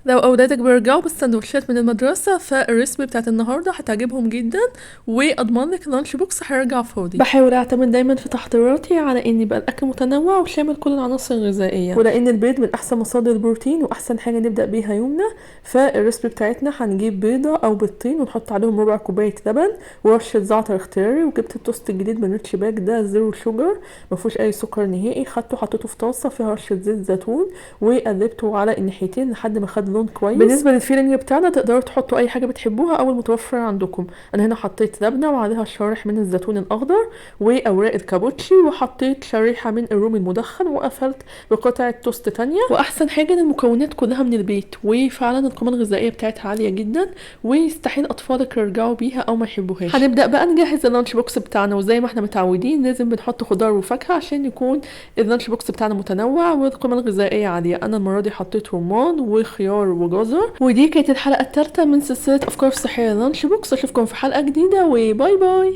لو اولادك بيرجعوا بالسندوتشات من المدرسة، فال recipe بتاعت النهارده هتعجبهم جدا، واضمن لك ال lunch box هيرجع فاضي. بحاول اعتمد دايما في تحضيراتي على ان يبقى الاكل متنوع وشامل كل العناصر الغذائية، ولان البيض من احسن مصادر البروتين واحسن حاجة نبدا بيها يومنا. فال recipe بتاعتنا هنجيب بيضة او بيضتين ونحط عليهم ربع كوباية لبن ورشه زعتر اختياري. وجبت التوست الجديد من ريتش باك، ده zero sugar، ما فيهوش اي سكر نهائي. خدته حطيته في طاسه فيها رشه زيت زيتون وقلبته على الناحيتين لحد ما خد لون كويس. بالنسبة لل filling بتاعنا تقدروا تحطوا اي حاجة بتحبوها او المتوفر عندكم. انا هنا حطيت لبنه وعليها شرايح من الزيتون الاخضر واوراق الكابوتشي، وحطيت شريحة من الرومي المدخن، وقفلت بقطعه توست تانية. واحسن حاجة ان المكونات كلها من البيت، وفعلا القيمة الغذائية بتاعتها عالية جدا، ويستحيل اطفالك يرجعوا بيها او ما يحبوهاش. هنبدا بقى نجهز ال lunch box بتاعنا، وزي ما احنا متعودين لازم بنحط خضار وفاكهة عشان يكون ال lunch box بتاعنا متنوع والقيمة الغذائية عالية. انا المرة دي حطيت رمان وخيار وجزر. ودي كانت الحلقة الثالثة من سلسلة افكار صحية لل lunch box. اشوفكم في حلقة جديدة، و bye bye.